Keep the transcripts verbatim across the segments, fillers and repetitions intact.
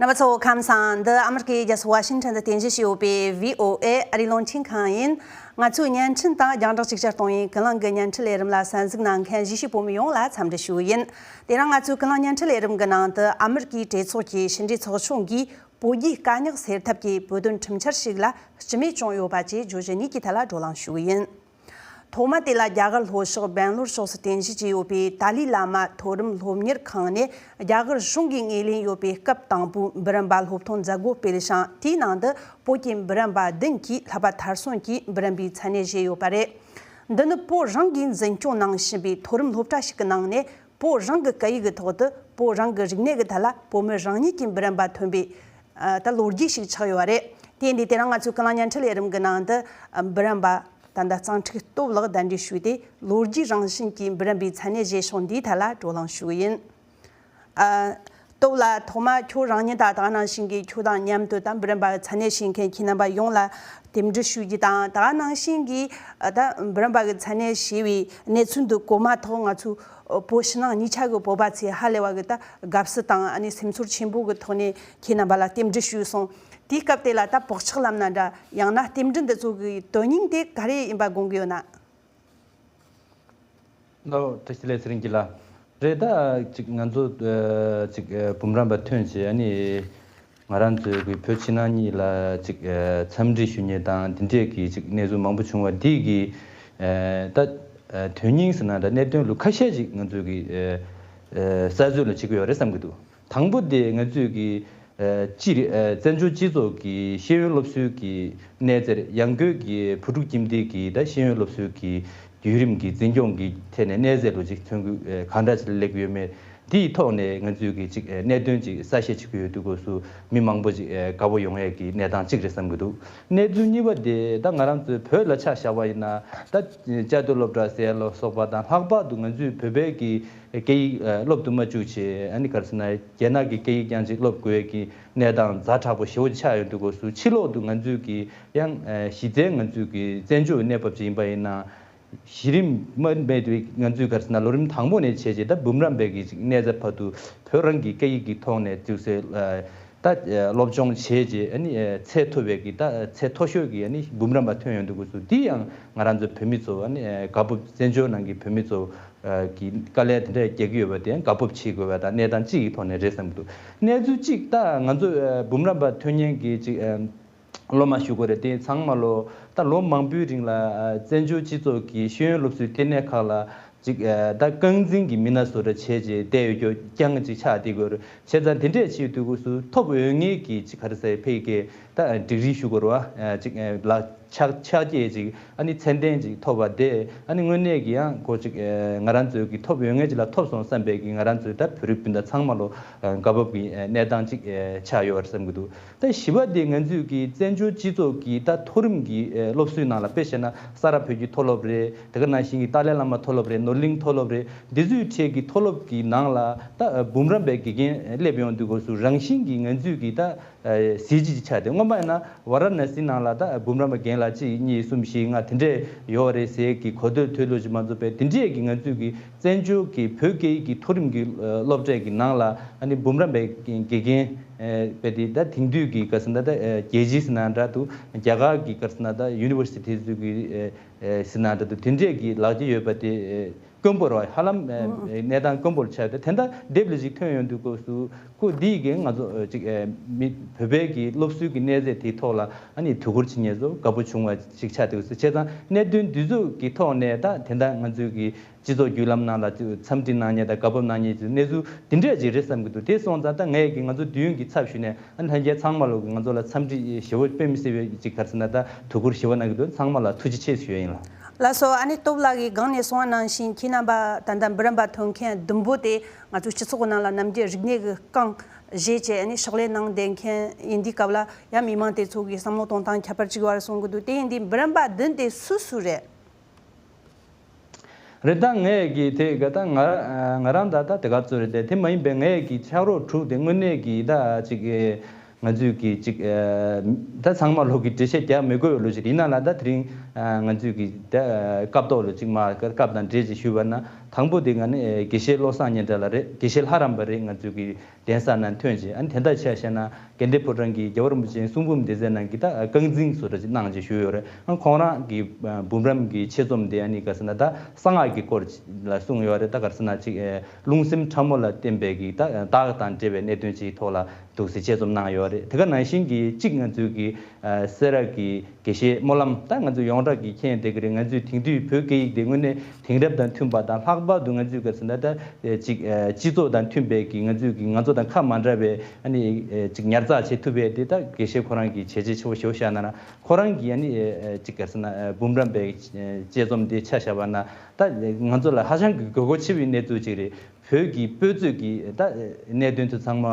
རྣམ་པ་ཚོ་ཁམས་བཟང་། འདི་ཨ་མི་རི་ཀའི་རྒྱལ་ས་ཝ་ཤིང་ཊོན་དུ་རྟེན་གཞི་བྱས་ཡོད་པའི་བྷི་ཨོ་ཨེ་ཨ་རིའི་རླུང་འཕྲིན་ཁང་ཡིན། ང་ཚོའི་བརྙན་འཕྲིན་དང་རྒྱང་བསྒྲགས་ཅིག་ཅར་གཏོང་ཡིན། ཀུན་གླེང་གི་བརྙན་འཕྲིན་ལས་རིམ་ལ་གསན་གཟིགས་གནང་མཁན་གཞིས་བྱེས་བོད་མི་ཡོངས་ལ་འཚམས་འདྲི་ཞུ་གི་ཡིན། དེ་རིང་ང་ཚོའི་ཀུན་གླེང་བརྙན་འཕྲིན་ལས་རིམ་གྱི་ནང་དུ་ཨ་མི་རི་ཀའི་གྲོས་ཚོགས་ཀྱི་ཕྱི་འབྲེལ་ཚོགས་ཆུང་གིས་བོད་རྒྱའི་དཀའ་རྙོག་སེལ་ཐབས་ཀྱི་བོད་དོན་ཁྲིམས་འཆར་ཞིག་ལ་སྤྱི་མོས་བྱུང་ཡོད་པ་བཅས་བརྗོད་གཞི་གཉིས་ཀྱི་ཐད་ལ་བགྲོ་གླེང་ཞུ་གི་ཡིན། ཐོག་མ་དེ་ལ་རྒྱ་གར་ལྷོ་ཕྱོགས་སྦེང་ལོར་ཕྱོགས་སུ་རྟེན་གཞི་བྱས་ཡོད་པའི་ཏཱ་ལའི་བླ་མ་མཐོ་རིམ་སློབ་གཉེར་ཁང་ནས་རྒྱ་གར་གཞུང་གིས་ངོས་ལེན་ཡོད་པའི་སྐབས་དང་པོའི་འབུམ་རམས་པ་སློབ་ཐོན་མཛད་སྒོ་སྤེལ་ཞིང་། དེའི་ནང་དུ་བོད་ཀྱི་འབུམ་རམས་པ་བདུན་གྱིས་བསླབ་པ་མཐར་སོན་གྱིས་འབུམ་རམས་པའི་མཚན་གནས་བཞེས་ཡོད་པ་རེད། འདི་ནི་བོད་རང་གིས་འཛིན་སྐྱོང་གནང་བཞིན་པའི་མཐོ་རིམ་སློབ་གྲྭ་ཞིག་གི་ནང་ནས་བོད་རང་གི་སྐད་ཡིག་གི་ཐོག་ཏུ་བོད་རང་གི་རིག་གནས་ཀྱི་ཐད་ལ་བོད་མི་རང་ཉིད་ཀྱི་འབུམ་རམས་པ་ཐོན་པའི་ཨ། ད་ལོ་རྒྱུས་ཤིག་ཆགས་ཡོད་པ་རེད། དེ་ཡིན་དུས་དེ་རིང་ང་ཚོའི་ཀུན་གླེང་བརྙན་འཕྲིན་ལས་རིམ་གྱི་ནང་དུ་ཨ། འབུམ་རམས་པ་ད་ལྟ་གཙང་ཁྲིག་སྟོབས་ལགས་གདན་འདྲེན་ཞུས་ཏེ་ལོ་རྒྱུས་རང་བཞིན་གྱི་འབུམ་རམས་པའི་མཚན་གནས་བཞེས་ཕྱོགས་འདིའི་ཐད་ལ་བགྲོ་གླེང་ཞུ་གི་ཡིན། ཨ། སྟོབས་ལགས། ཐོག་མ་ཁྱོད་རང་ཉིད་དང་ད་ག་ནང་བཞིན་གྱི་ཁྱོད་དང་མཉམ་དུ་ད་འབུམ་རམས་པ་གི་མཚན་གནས་བཞེས་མཁན་ཁྱེད་རྣམ་པ་ཡོངས་ལ་རྟེན་འབྲེལ་ཞུ་རྒྱུ་དང་། ད་ག་ནང་བཞིན་གྱི་ཨ། ད་འབུམ་རམས་པ་གི་མཚན་གནས་བཞེས་པའི་གནས་ཚུལ་འདི་གོ་མ་ཐག་ང་ཚོ་བོད་ཕྱི་ནང་གཉིས་ཆ་གི་བོད་པ་ཚོས་ཧ་ལས་པ་གི་ད་དགའ་བསུ་དང་ཨ་ནི་སེམས་ཚོར་ཆེན་པོ་གི་ཐོག་ནས་ཁྱེད་རྣམ་པ་ལ་རྟེན་འབྲེལ་ཞུས་སོང་། དེའི་སྐབས་དེ་ལ་ད་བག་ཆགས་ལབ་ན་འདྲ། ཡང་ན་རྟེན་འབྲེལ་འདི་ཚོ་གི་དོན་སྙིང་དེ་ག་རེ་ཡིན་པ་དགོངས་ཀྱི་ཡོད་ན། ལགས། བཀྲ་ཤིས་བདེ་ལེགས། ཚེ་རིང་སྐྱིད་ལགས། རེད། ད་ཅིག་ང་ཚོ་ཨ། ཅིག་ཨ། འབུམ་རམས་པ་ཐོན་བྱས། ཨ་ནི་ང་རང་ཚོའི་གི་བོད་ཕྱི་ནང་གཉིས་ལ་ཅིག་ཨ། འཚམས་འདྲི་ཞུ་མཁན་དང་དེ་འདྲས་ཀྱི་ཅིག་གནས་ཚུལ་མང་པོ་བྱུང་བ་འདི་གི་ཨ། ད་ཨ། དོན་སྙིང་ཟེར་ན་འདྲ། གནད་དོན་ལུ་ཁ་ཤས་ཅིག་ང་ཚོའི་གི་ཨ། ཨ། གསར་བཟོ་ལ་བྱེད་ཀྱི་ཡོད་རེད་བསམ་གྱི་འདུག། དང་པོ་དེ་ང་ཚོས་ཀྱི་ཨ། སྤྱི་རེ་ཨ། བཙན་བྱོལ་སྤྱི་ཚོགས་ཀྱི་ཤེས་ཡོན་སློབ་གསོའི་གི་གནས་ཚད་རེད། ཡང་སྒོས་ཀྱི་བོད་ཕྲུག་ཁྱིམ་སྡེ་གི་ད་ཤེས་ཡོན་སློབ་གསོའི་གི་བརྒྱུད་རིམ་གྱི་འཛིན་སྐྱོང་གི་ཐད་ནས་གནས་ཚད་ལུ་ཅིག་ཐོན་ཁུངས་ཨ། གང་འདྲ་ཅིག་སླེབས་ཡོད་མེད། དེའི་ཐོག་ནས་ང་ཚོས་ཀྱི་ཅིག་ཨ། གནད་དོན་ཅིག་གསལ་བཤད་བྱེད་ཀྱི་ཡོད་དུས་སྐབས་སུ་མི་མང་པོ་ཅིག་ཨ། དགའ་པོ་ཡོང་ཡས་ཀྱི་གནས་སྟངས་གཅིག་རེད་བསམ་གྱི་འདུག། གནས་ཚུལ་གཉིས་པ་དེ་ད་ང་རང་ཚོའི་བོད་ལ་ཆ་བཞག་པ་ཡིན་ན། ད་བཅའ་སྡོད་སློབ་གྲྭ་ཟེར་ལ་སོགས་པ་དང་། ལྷག་པར་དུ་ང་ཚོའི་བོད་པའི་གི་སྐད་ཡིག་ཨ། སློབ་ཏུ་མ་བཅུག་བྱས། ཨ་ནི་ག་རེ་ཟེར་ན་རྒྱ་ནག་གི་སྐད་ཡིག་རྐྱང་ཅིག་སློབ་དགོས་ཀྱི་གནས་སྟངས་ཛ་དྲག་པོ་ཞེ་པོ་ཅིག་ཆགས་ཡོང་དུས་སྐབས་སུ། ཕྱི་ལོག་ཏུ་ང་ཚོས་ཀྱི་ཡང་ཨ། གཞི་རྩའི་ང་ཚོའི་གི་བཙན་བྱོལ་གནས་བབ་ཅིག་ཡིན་པ་ཡིན་ན། གཞི་རིམ་མ་མེད་པའི་ང་ཚོས་ག་རེ་ཟེར་ན་ལོ་རིམ་དང་པོ་ནས་བྱས་རྗེས་ད་འབུམ་རམས་པའི་གི་ཅིག་གནས་ཚད་བར་དུ་བོད་རང་གི་སྐད་ཡིག་གི་ཐོག་ནས་ཅིག་ཟེར་ཨ། ད་ཨ། སློབ་སྦྱོང་བྱས་རྗེས། ཨ་ནི་ཨ། ཚད་མཐོ་བའི་གི་ད་ཚད་མཐོ་ཤོས་ཀྱི་ཨ་ནི་འབུམ་རམས་པ་ཐོན་ཡོང་དུས་སྐབས་སུ། འདི་ཡང་ང་རང་ཚོ་བོད་མི་ཚོ། ཨ་ནི་ཨ། དགའ་སྤོབས། བཙན་བྱོལ་ནང་གི་བོད་མི་ཚོ་ཨ། གི་དཀའ་ལས་དེ་འདྲ་རྒྱག་གི་ཡོད་པ་དེ་ཡང་དགའ་སྤོབས་བྱེད་དགོས་པ་དང་གནས་སྟངས་གཅིག་གི་ཐོག་ནས་རེད་བསམ་གྱི་འདུག། གནས་ཚུལ་གཅིག། ད་ང་ཚོ་ཨ། འབུམ་རམས་པ་ཐོན་མཁན་གྱི་ཅིག་ཨ། སློབ་མ་ཞུ་དགོས་རེད། དེ་ཚང་མ་ལོ་ད་ལོ་མང་པོའི་རིང་ལ་ཨ། བཙན་བྱོལ་སྤྱི་ཚོགས་ཀྱི་ཤེས་ཡོན་སློབ་གསོའི་ལྟེ་གནས་ཁག་ལ་ཅིག་ཨ། ད་རྐང་འཛིན་གྱི་མི་སྣ་བཟོ་འདྲ་བྱས་རྗེས་བསྡད་ཡོད་རྒྱུ་རྐྱང་ཅིག་ཆགས་བསྡད་དགོས་རེད། བྱས་ཙང་དེ་འདྲས་བྱེད་དུས་སྐབས་སུ་ཐོབ་འོས་ངེས་ཀྱི་ཅིག་ག་རེ་ཟེར། ཕ་གིའི་ད་ཌིག་རི་ཞུ་དགོས་རེད་པ། ཨ། ཅིག་ཨ། ལག་ཕྱག་ཕྱག་རྗེས་ཅིག་ཨ་ནི་མཚན་ལྡན་ཅིག་ཐོབ་པ་དེ། ཨ་ནི་དངོས་གནས་ཀྱི་ཡང་ཁོ་ཅིག་ཨ། ང་རང་ཚོའི་གི་ཐོབ་འོས་ངེས་ཅིག་ལ་ཐོབ་སོང་བསམ་པའི་གི་ང་རང་ཚོའི་ད་བོད་རིགས་སྤུན་ཟླ་ཚང་མ་ལོ་ཨ། དགའ་སྤོབས་ཀྱི་ཨ། གནས་སྟངས་ཅིག་ཨ། ཆགས་ཡོད་རེད་བསམ་གྱི་འདུག། ད་བཞི་པ་དེ་ང་ཚོའི་གི་བཙན་བྱོལ་སྤྱི་ཚོགས་ཀྱི་ད་མཐོ་རིམ་གྱི་ཨ། སློབ་གསོའི་ནང་ལ་དཔེ་བཞག་ན་ས་རཱ་བོད་ཀྱི་མཐོ་སློབ་རེད། དེ་ག་ནང་བཞིན་གྱི་ཏཱ་ལའི་བླ་མ་མཐོ་སློབ་རེད། ནོར་གླིང་མཐོ་སློབ་རེད། འདི་ཚོའི་གྲས་ཀྱི་མཐོ་སློབ་ཀྱི་ནང་ལ་ད་ཨ། འབུམ་རམས་པའི་དགེ་རྒན་སླེབས་ཡོང་དུས་སྐབས་སུ་རང་བཞིན་གྱིས་ང་ཚོའི་གི་ད་ཨ། གཟི་བརྗིད་ཅིག་ཆགས་ཏེ། སྔོན་མ་ཡིན་ན་ཝཱ་ར་ཎ་སི་ནང་ལ་ད་འབུམ་རམས་པ་རྒན་ལགས་གཅིག་གཉིས་གསུམ་བཞི་ལྔ་དེ་འདྲས་ཡོད་རེད་ཟེར་གི་གོ་ཐོས་ཐོས་ལོ་ཅིག་མ་རྫོགས་པས། དེ་འདྲས་ཀྱི་ང་ཚོའི་གི་བཙན་བྱོལ་གྱི་བོད་སྐད་ཡིག་གི་མཐོ་རིམ་གྱི་ཨ། སློབ་གྲྭའི་གི་ནང་ལ་ཨ་ནི་འབུམ་རམས་པའི་དགེ་རྒན་ཨ། དཔེ་དེ་ད་དེང་དུས་ཀྱི་ག་རེ་ཟེར་ན་ད་ཨ། རྒྱལ་སྤྱིའི་ཟེར་ན་འདྲ་འདུག། རྒྱ་གར་གྱི་ག་རེ་ཟེར་ན་ད་ཡུ་ནི་ཝར་སི་ཊི་དེ་ཚོའི་གི་ཨ། ཨ། ཟེར་ན་འདྲ་འདུག། དེ་འདྲས་ཀྱི་ལག་ཁྱེར་ཡོད་པ་དེ་ཨ། དཀོན་པོ་རེད་པ། ཧ་ལམ་ཨ། ཨ། གནས་སྟངས་དཀོན་པོ་ཆགས་ཏེ། དེ་འདྲ་དེབ་ལ་ཅིག་ཐོན་ཡོང་དུས་སྐབས་སུ་ཁོ་འདི་གིས་ང་ཚོ་ཨ། ཅིག་ཨ། མི་བོད་པའི་གི་སློབ་གསོའི་གི་གནས་ཚད་དེའི་ཐོག་ལ་ཨ་ནི་དོ་ཁུར་བྱེད་མཁན་ཚོ་དགའ་པོ་བྱུང་བ་ཞིག་ཆགས་འདུག་ཟེར། བྱས་ཙང་གནད་དོན་འདི་ཚོ་གི་ཐོག་ནས་ད་དེ་འདྲ་ང་ཚོའི་གི་སྤྱི་ཚོགས་བརྒྱུད་ལམ་ནང་ལ་འཚམས་འདྲི་གནང་མཁན་དང་དགའ་སྤོབས་གནང་མཁན་གྱི་གནས་ཚུལ་འདི་འདྲས་ཅིག་རེད་བསམ་གྱི་འདུག། དེ་སོང་ཙང་ད་ངས་ཀྱི་ང་ཚོ་དུས་ཡུན་གྱི་ཚབ་ཞུས་ནས། ཨ། ལྷན་རྒྱས་ཚང་མ་ལོ་གི་ང་ཚོ་ལ་འཚམས་འདྲི་ཞེ་པོ་དཔེ་མི་སྲིད་པའི་ཅིག་ག་རེ་ཟེར་ན་ད་དོ་ཁུར་ཞེ་པོ་གནང་གི་འདུག། ཚང་མ་ལ་ཐུགས་རྗེ་ཆེ་ཞུ་ཡ་ཡིན་ལགས། ལགས་སོ། ཨ་ནི་སྟོབས་ལགས་ཀྱིས་གོང་ནས་གསུངས་པ་ནང་བཞིན་ཁྱེད་རྣམ་པ་ད་ལྟ་འབུམ་རམས་པ་ཐོན་མཁན་བདུན་པོ་དེ་ང་ཚོའི་སྤྱི་ཚོགས་ནང་ལ་ནམ་རྒྱུན་རིག་གནས་ཀྱི་རྐང་བཞེས་བྱས། ཨ་ནི་ཕྱག་ལས་གནང་བསྡད་མཁན་ཡིན་དུས་སྐབས་ལ་ཡང་མི་མང་དེ་ཚོ་གི་བསམ་བློ་གཏོང་སྟངས་ཁྱད་པར་ཅིག་ཡོད་རེད་གསུང་གི་འདུག། དེ་ཡིན་དུས་འབུམ་རམས་པ་བདུན་དེ་སུ་སུ་རེད། རེད། ད་ངས་ཀྱི་དེ་ག་ད་ང་ང་རང་ད་ད་དེ་ག་ཚོད་རེད་དེ། དེ་མ་ཡིན་པའི་ངས་ཀྱི་ཕྱག་རོགས་དྲུག་དེ་དངོས་གནས་ཀྱི་ད་ཅིག་ཨེ། ང་ཚོས་ཀྱི་ཅིག་ཨེ། ད་ཚང་མ་ལོག་གི་འགྲེལ་བཤད་རྒྱག་མི་དགོས་ལོ་ཅིག་ཡིན་ན་ལ། ད་དེ་རིང་ཨ། ང་ཚོས་ཀྱི་ད་སྐབས་ཐོག་ལོ་ཅིག་མ་སྐབས་དང་འབྲེལ་ཅིག་ཞུས་པ་ན། ད་ དང་པོ་དེ་ང་ནི་ཨེ་དགེ་བཤེས་བློ་བཟང་སྙན་གྲགས་ལགས་རེད། དགེ་བཤེས་ལྷ་རམས་པ་རེད། ང་ཚོའི་གི་གདན་ས་ནང་ཐོན་རྗེས་ཨ་ནི་དེ་འདྲ་ཆ་བཞག་ན་དགའ་ལྡན་ཕོ་བྲང་གི་རྒྱལ་བ་རིན་པོ་ཆེའི་གསུང་འབུམ་སྡེ་ཚན་ནང་གི་ད་རྐང་འཛིན་བཟོ་འདྲ་ཅིག་གནང་བྱས་བཞུགས་ཡོད་རེད། ཨ་ཁོང་རང་གི་ཨ་འབུམ་རམས་ཀྱི་ཆེད་རྩོམ་དེ་ཨ་ནི་ག་ཟེར་ན་ད་གསང་སྔགས་ཀྱི་སྐོར་ལ་གསུངས་ཡོད་རེད། ད་ག་ཟེར་ན་ཅིག་ཨེ་རླུང་སེམས་ཕྲ་མོ་ལ་བརྟེན་པའི་གི་ད་རྟགས་དང་འབྲེལ་བའི་གནད་དོན་ཅིག་ཐོག་ལ་འདུག་སེ་ཆེད་རྩོམ་གནང་ཡོད་རེད། དེ་ག་ནང་བཞིན་གྱི་གཅིག་ང་ཚོའི་གི་ཨ་སེ་ར་གི་དགེ་བཤེས་སྨོན་ལམ། ད་ང་ཚོ་ཡོངས་གྲགས་ཀྱི་མཁྱེན་བསྡད་ཀྱི་རེད། ང་ཚོའི་དེང་དུས་བོད་སྐད་ཡིག་དེ་དངོས་གནས་དེང་རབས་དང་མཐུན་པ་དང་ལྷག་པར་དུ་ང་ཚོའི་ག་ཟེར་ན་ད་ཅིག་ཨ་སྤྱི་ཚོགས་དང་མཐུན་པའི་གི་ང་ཚོའི་གི་ང་ཚོ་དང་ཁ་མ་འདྲ་བའི་ཨ་ནི་ཨ་ཅིག་ཉར་ཚགས་བྱེད་ཐུབ་པའི་དེ་ད་དགེ་བཤེས་ཁོ་རང་གི་བྱས་རྗེས་ཆེ་བོ་ཞེ་བོ་བཞག་གནང་། ཁོ་རང་གི་ཨ་ནི་ཨ་ཅིག་ག་ཟེར་ན་ཨ་འབུམ་རམས་པའི་དཔྱད་རྩོམ་དེ་ཆ་བཞག་པ་ན་ད་ང་ཚོ་ལ་ཧ་ཅང་གི་དགོས་མཁོ་ཆེ་བའི་གནས་ཚུལ་ཅིག་རེད། བོད་ཀྱི་དཔེ་མཛོད་ཀྱི་ད་གནད་དོན་ཚོ་ཚང་མ་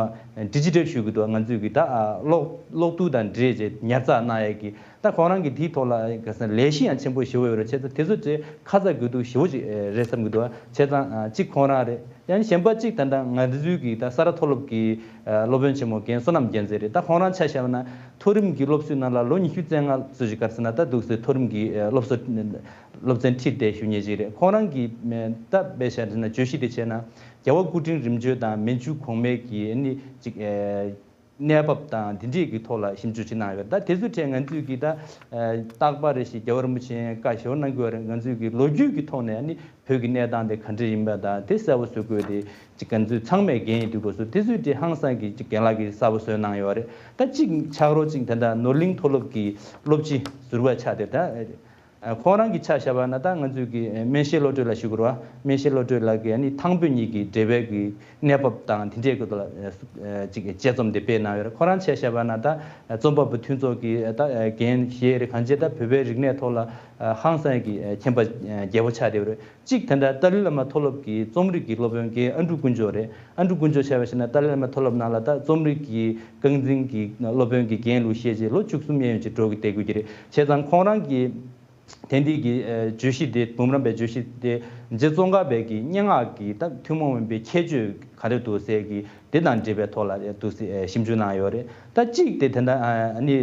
ཌི་ཇི་ཊལ་ཞུ་གི་འདུག་ང་ཚོས་ཀྱི་ད་གློག་གློག་རྡུལ་དང་འབྲེལ་བྱས་ཉར་ཚགས་གནང་ཡས་ཀྱི་ད་ཁོང་རང་གི་དེའི་ཐོག་ལ་ག་ཟེར་ལས་གཞི་ཡང་ཆེན་པོ་ཞེ་པོ་ཡོད་རེད། བྱས་ཙང་དེ་ཚོ་ཚོས་ཁ་ཚ་དགོས་གཏུགས་ཞེ་པོ་ཅིག་རེད་བསམ་གི་འདུག་བྱས་ཙང་གཅིག་ཁོང་རང་རེད། ཡང་གཞན་པ་གཅིག་ད་ལྟ་ང་ཚོའི་གི་ད་ས་རཱ་མཐོ་སློབ་ཀྱི་སློབ་དཔོན་ཆེན་མོ་རྒན་བསོད་ནམས་རྒྱལ་མཚན་རེད། ད་ཁོང་རང་ཆ་བཞག་ན་མཐོ་རིམ་གྱི་སློབ་གསོའི་ནང་ལ་ལོ་ཉི་ཤུ་རྩ་ལྔ་ཙམ་ཞིག་ག་ཟེར་ན་ད་འདུག་སེ་མཐོ་རིམ་གྱི་སློབ་གསོ་སློབ་ཚན་ཁྲིད་བསྡད་ཞུ་མཁན་ཅིག་རེད། ཁོང་རང་གིས་ད་དཔེ་བཞག་ན་བརྗོད་གཞི་དེ་བྱས་ན་རྒྱལ་བ་སྐུ་ཕྲེང་རིམ་བྱོན་དང་མན་ཇུ་གོང་མའི་གི་ཨ་ནི་ཅིག་གནས་བབ་དང་དེ་འདྲས་ཀྱི་ཐོག་ལ་ཞིབ་འཇུག་ཅིག་གནང་ཡོད། ད་དེ་ཚོའི་གྲས་ང་ཚོས་ཀྱི་ད་རྟག་པར་རེ་ཞིག་རྒྱལ་བ་རིན་པོ་ཆེ་བཀའ་ཞེ་པོ་གནང་གི་ཡོད་རེད། ང་ཚོས་ཀྱི་ལོ་རྒྱུས་ཀྱི་ཐོག་ནས་ཨ་ནི་བོད་ཀྱི་གནས་སྟངས་དེ་ག་འདྲས་ཡིན་པ་དང་དེ་གསལ་པོ་བཟོ་དགོས་དེ་ཅིག་ང་ཚོས་ཚང་མས་འགན་ཡིན་དུས་སྐབས་སུ་དེ་ཚོའི་གྲས་ཧང་སང་གི་ཅིག་རྒན་ལགས་ཀྱིས་གསལ་པོ་བཟོས་གནང་ཡོད་རེད། ད་ཅིག་ཆག་རོ་ཅིག་ད་ལྟ་ནོར་གླིང་མཐོ་སློབ་ཀྱི་སློབ་སྤྱི་ཟུར་པ་ཆགས་དེ་ད། ཁོང་རང་གི་ཆ་བཞག་པ་ན་ད་ང་ཚོས་ཀྱི་སྨན་ཤེས་བློ་གྲོས་ལགས་ཞུ་དགོས་རེད་བ། སྨན་ཤེས་བློ་གྲོས་ལགས་ཀྱིས་ཨ་ནི་ཐང་བོད་གཉིས་ཀྱི་འབྲེལ་བའི་གི་གནས་བབ་དང་དེ་འདྲའི་སྐོར་ལ་ཅིག་དཔྱད་རྩོམ་དེ་སྤེལ་གནང་ཡོད་རེད། ཁོ་རང་ཆ་བཞག་པ་ན་ད་རྩོམ་པ་པོ་མཐུན་ཚོགས་ཀྱི་ད་འགན་བཞེས་རེད། གང་བྱས་ད་བོད་པའི་རིག་གནས་ཐོག་ལ་ཧང་སང་གི་མཁྱེན་པ་རྒྱས་པོ་ཆགས་བསྡད་ཡོད་རེད། གཅིག་ད་ལྟ་ཏཱ་ལའི་བླ་མ་མཐོ་སློབ་ཀྱི་རྩོམ་རིག་གི་སློབ་དཔོན་རྒན་ཨ་འབྲུག་དཀོན་མཆོག་རེད། ཨ་འབྲུག་དཀོན་མཆོག་ཆ་བཞག་ན་ཏཱ་ལའི་བླ་མ་མཐོ་སློབ་ནང་ལ་ད་རྩོམ་རིག་གི་རྐང་འཛིན་གྱི་སློབ་དཔོན་གྱི་འགན་ལུགས་བཞེས་རྗེས་ལོ་བཅུ་གསུམ་གཡས་གཡོན་ཅིག་འགྲོ་གི་བསྡད་དགོས་ཀྱི་རེད། བྱས་ཙང་ཁོང་རང་གིས་དེང་དུས་ཀྱི་ཨ་བརྗོད་གཞི་དེ་འབུམ་རམས་པའི་བརྗོད་གཞི་དེ་རྗེ་ཙོང་ཁ་པའི་གི་སྙན་ངག་གི་ད་ཐུན་མོང་མིན་པའི་ཁྱད་ཆོས་ག་རེ་འདུག་ཟེར་གི་དེ་དང་འབྲེལ་བའི་ཐོག་ལ་འདུག་སེ་ཞིབ་འཇུག་གནང་ཡོད་རེད། ད་གཅིག་དེ་དེ་འདྲ་ཨ་ནི་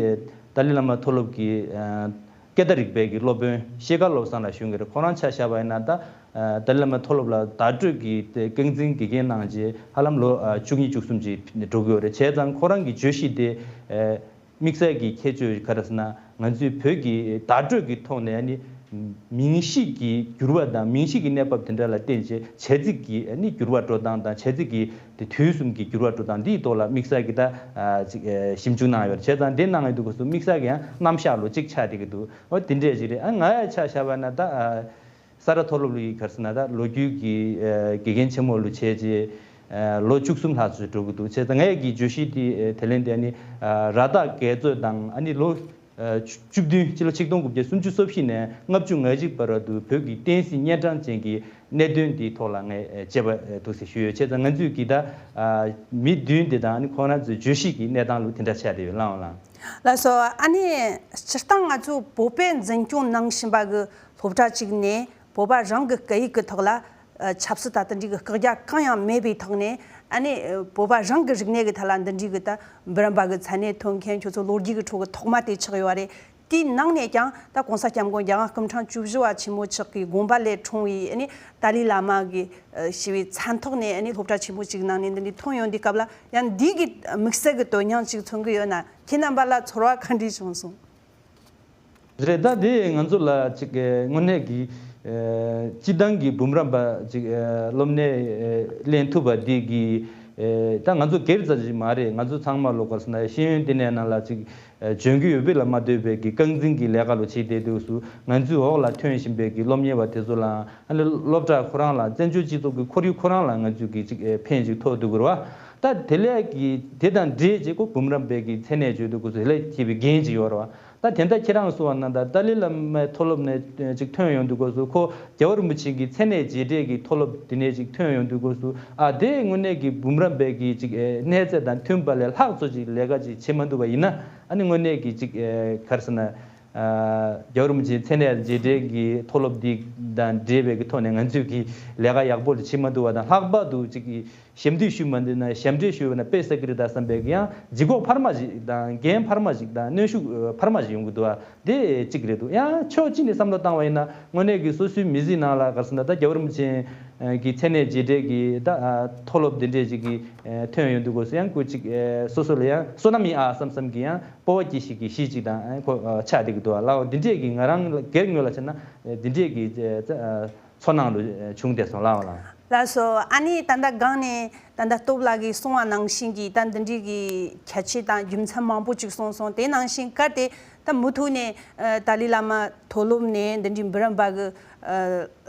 ཏཱ་ལའི་བླ་མ་མཐོ་སློབ་ཀྱི་ཨ་སྐད་བརྡ་རིག་པའི་གི་སློབ་དཔོན་ཤེལ་དཀར་བློ་བཟང་ལགས་ཞུ་གི་རེད། ཁོང་རང་ཆ་བཞག་པ་ཡིན་ན་ད་ཨ་ཏཱ་ལའི་བླ་མ་མཐོ་སློབ་ལ་བརྡ་སྤྲོད་ཀྱི་དེ་རྐང་འཛིན་དགེ་རྒན་གནང་རྗེས་ཧ་ལམ་ལོ་ཨ་བཅུ་གཉིས་བཅུ་གསུམ་ཅིག་འགྲོ་གི་ཡོད་རེད། བྱས་ཙང་ཁོ་རང་གི་བརྗོད་གཞི་དེ་ཨ་དམིགས་བསལ་གྱི་ཁྱད་ཆོས་ག་རེ་ཟེར་ན་ང་ཚོའི་བོད་ཀྱི་བརྡ་སྤྲོད་ཀྱི་ཐོག་ནས་ནི་མིང་གཞི་གི་འགྱུར་བ་དང་མིང་གཞི་གི་གནས་བབ་དེ་འདྲ་ལ་བརྟེན་བྱས་བྱ་ཚིག་གི་ནི་འགྱུར་བ་འགྲོ་སྟངས་དང་བྱ་ཚིག་གི་དེ་དུས་གསུམ་གྱི་འགྱུར་བ་འགྲོ་སྟངས་འདིའི་ཐོག་ལ་དམིགས་བསལ་གྱི་ད་ཨ་ཅིག་ཨ་ཞིབ་འཇུག་གནང་ཡོད་རེད། བྱས་ཙང་འདི་གནང་ཡོད་དུས་སྐབས་སུ་དམིགས་བསལ་གྱི་ཡང་རྣམ་གཞག་ལོ་གཅིག་ཆགས་བསྡད་ཀྱི་འདུག་འོ་དེ་འདྲས་ཅིག་རེད། ཨ་ང་ཡ་ཆ་བཞག་པ་ན་ད་ཨ་ས་རཱ་མཐོ་སློབ་ལ་ཡི་ག་རེ་ཟེར་ན་ད་ལོ་རྒྱུས་ཀྱི་ཨ་དགེ་རྒན་ཆེན་མོ་ལུ་བྱས་རྗེས་ཨ་ལོ་བཅུ་གསུམ་ལྷག་ཙམ་འགྲོ་གི་འདུག་བྱས་ཙང་ངའི་གི་བརྗོད་གཞི་དེ་ཨ་དེ་ལན་དེ་ཨ་ནི་ཨ་ར་ཏ་དགེ་རྩོད་དང་ཨ་ནི་ལོ་ཨ་བཅུ་བཅུ་བདུན་སྤྱི་ལོ་ཆིག་སྟོང་དགུ་བརྒྱ་སུམ་ཅུ་སོ་བཞི་ནས་ལྔ་བཅུ་ང་གཅིག་བར་དུ་བོད་ཀྱི་བསྟན་སྲིད་གཉན་འཕྲང་ཅན་གྱི་གནད་དོན་འདིའི་ཐོག་ལ་ངས་ཨ་དཔྱད་པ་ཨ་འདུག་སེ་ཞུས་ཡོད། བྱས་ཙང་ང་ཚོས་ཀྱི་ད་ཨ་མི་བདུན་དེ་དང་ཨ་ནི་ཁོང་རང་ཚོའི་བརྗོད་གཞི་གི་གནས་སྟངས་ལུགས་དེ་འདྲ་ཆགས་བསྡད་ཡོད། ལགས་འོང་ལགས། ལགས་སོ། ཨ་ནི་སྤྱིར་བཏང་ང་ཚོ་བོད་པས་འཛིན་སྐྱོང་གནང་བཞིན་པ་གི་སློབ་གྲྭ་གཅིག་ནས་བོད་པ་རང་གི་སྐད་ཡིག་གི་ཐོག་ལ་ཨ་ཆབ་སྲིད་དང་དེ་འདྲའི་གི་བཀག་རྒྱ་གང་ཡང་མེད་པའི་ཐོག་ནས་ཨ་ནི་ཨ་བོད་པ་རང་གི་རིག་གནས་ཀྱི་ཐད་ལ་འདི་འདྲའི་གི་ད་འབུམ་རམས་པ་གི་མཚན་གནས་ཐོན་མཁན་ཁྱོད་ཚོ་ལོ་རྒྱུས་ཀྱི་ཁྲོད་གི་ཐོག་མ་དེ་ཆགས་ཡོད་རེད། དེའི་ནང་ནས་ཀྱང་ད་༸གོང་ས་༸སྐྱབས་མགོན་རྒྱལ་དབང་སྐུ་ཕྲེང་བཅུ་བཞི་པ་ཆེན་མོ་མཆོག་གི་དགོངས་པ་ལས་འཁྲུངས་པའི་ཨ་ནི་ཏཱ་ལའི་བླ་མ་གི་ཨ་ཞེས་པའི་མཚན་ཐོག་ནས་ཨ་ནི་སློབ་གྲྭ་ཆེན་མོ་གཅིག་ནང་ནས་འདི་འདྲའི་ཐོན་ཡོང་དུས་སྐབས་ལ་ཡང་འདི་གི་དམིགས་བསལ་གི་དོན་སྙིང་གཅིག་མཚོན་གི་ཡོད་ན། ཁྱེད་རྣམ་པ་ལ་ཚོར་བ་ག་འདྲ་བྱུང་སོང་། རེད། ད་དེ་ང་ཚོ་ལ་ཅིག་ཨེ་དངོས་གནས་ཀྱི་ཨེ་སྤྱི་བཏང་གི་འབུམ་རམས་པ་ཅིག་ཨེ་སློབ་གནས་ཨེ་ལེན་ཐུབ་པ་འདི་གི་ཨེ་ད་ང་ཚོ་སྒེར་རྩ་ཅིག་མ་རེད། ང་ཚོ་ཚང་མ་ལོ་ག་ཟེར་ན་ཤེས་ཡོན་ལྟེ་གནས་ནང་ལ་ཅིག་ཨེ་འཇོན་གྱི་ཡོད་པའི་ལ་མ་ལྟོས་པའི་གི་རྐང་འཛིན་གྱི་ལས་ཀ་ལོ་བྱེད་བསྡད་དུས་སུ་ང་ཚོའི་འོག་ལ་ཐོན་བཞིན་པའི་གི་སློབ་གཉེར་བ་དེ་ཚོ་ལའང་ཨ་ནི་སློབ་གྲྭ་ཁོ་རང་ལ་བཙན་བྱོལ་སྤྱི་ཚོགས་ཀྱི་ཁོར་ཡུག་ཁོ་རང་ལ་ང་ཚོས་གི་ཅིག་ཨེ་ཕན་ཅིག་ཐོགས་འདུག་གི་རེད་བ། ད་དེ་ལས་གི་དེ་དང་འབྲེལ་བྱས་ཁོ་འབུམ་རམས་པའི་གི་མཚན་གནས་བརྗོད་དུས་སྐབས་སུ་དེ་ལས་ཁྱད་པའི་འགན་ཅིག་ཡོད་རེད་བ། ད་དེ་འདྲ་ཁྱེད་རང་གསུངས་པ་ནང་ལྟར་ཏཱ་ལའི་བླ་མའི་མཐོ་སློབ་ནས་ཅིག་ཐོན་ཡོང་དུས་སྐབས་སུ་ཁོ་རྒྱལ་བ་རིན་པོ་ཆེ་གི་མཚན་གནས་རྗེས་འབྲེལ་གྱི་མཐོ་སློབ་དེ་ནས་ཅིག་ཐོན་ཡོང་དུས་སྐབས་སུ་ཨ་དེ་དངོས་གནས་ཀྱི་འབུམ་རམས་པའི་གི་ཅིག་ཨེ་གནས་ཚད་དང་མཐུན་པ་ལས་ལྷག་ཙམ་ཅིག་ལས་ཀ་ཅིག་བྱེད་མ་ཐུབ་པ་ཡིན་ན་ཨ་ནི་དངོས་གནས་ཀྱི་ཅིག་ཨེ་ག་རེ་ཟེར་ན། རྒྱལ་བ་རིན་པོ་ཆེའི་མཚན་གནས་རྗེས་འབྲེལ་གྱི་མཐོ་སློབ་འདི་དང་འབྲེལ་བའི་གི་ཐོག་ནས་ང་ཚོས་ཀྱི་ལས་ཀ་ཡག་པོ་ལ་བྱེད་མ་ཐུབ་པ་དང་ལྷག་པར་དུ་ཅིག་གི་ཞབས་འདེགས་ཞུས་མ་འདི་ན་ཞབས་འདྲེན་ཞུས་པ་ན་དཔེ་བསགས་ཀྱི་རེད་ད་བསམ་པའི་གི་ཡང་ལྗིད་ཁོག་འཕར་མ་ཞིག་དང་འགན་འཕར་མ་ཞིག་དང་གནོན་ཤུགས་འཕར་མ་ཞིག་ཡོང་གི་འདུག་བ། དེ་གཅིག་རེད་འདུག་ཡང་ཕྱོགས་གཅིག་ནས་བསམ་བློ་བཏང་བ་ཡིན་ན་དངོས་གནས་ཀྱི་སོ་སོའི་མི་ཚེའི་ནང་ལ་ག་རེ་ཟེར་ན་ད་རྒྱལ་བ་རིན་པོ་ཆེ་ གི་མཚན་གནས་རྗེས་འབྲེལ་གྱི་ད་མཐོ་སློབ་འདི་འདྲས་ཅིག་གི་ཐོན་ཡོང་དུས་སྐབས་སུ་ཡང་ཁོ་ཅིག་སོ་སོ་ལ་ཡང་བསོད་ནམས་ཡིན་ཨ་བསམ་བསམ་གྱི་ཡང་སྤོབས་པ་སྐྱེ་ཤེས་ཀྱི་གཞི་ཅིག་དང་ཁོ་ཆགས་བསྡད་ཀྱི་འདུག་ཨ། ལའོ་འདི་འདྲས་ཀྱི་ང་རང་སྒེར་ངོས་ལ་བྱས་ན་འདི་འདྲས་ཀྱི་ཚོར་སྣང་ལོ་བྱུང་བསྡད་སོང་ལའོ་ལ། ལགས་སོ། ཨ་ནི་ད་ལྟ་སྒང་ནས་ད་ལྟ་སྟོབས་ལགས་ཀྱིས་གསུངས་པ་ནང་བཞིན་གྱི་ད་འདི་འདྲའི་གི་ཁྱད་ཆོས་དང་རྒྱུ་མཚན་མང་པོ་ཅིག་གསུངས་སོང་། དེ་ནང་བཞིན་གལ་ཏེ་ད་མུ་མཐུད་ནས་ཨ་ཏཱ་ལའི་བླ་མ་མཐོ་སློབ་ནས་འདི་འདྲའི་འབུམ་རམས་པ་གི་ཨ་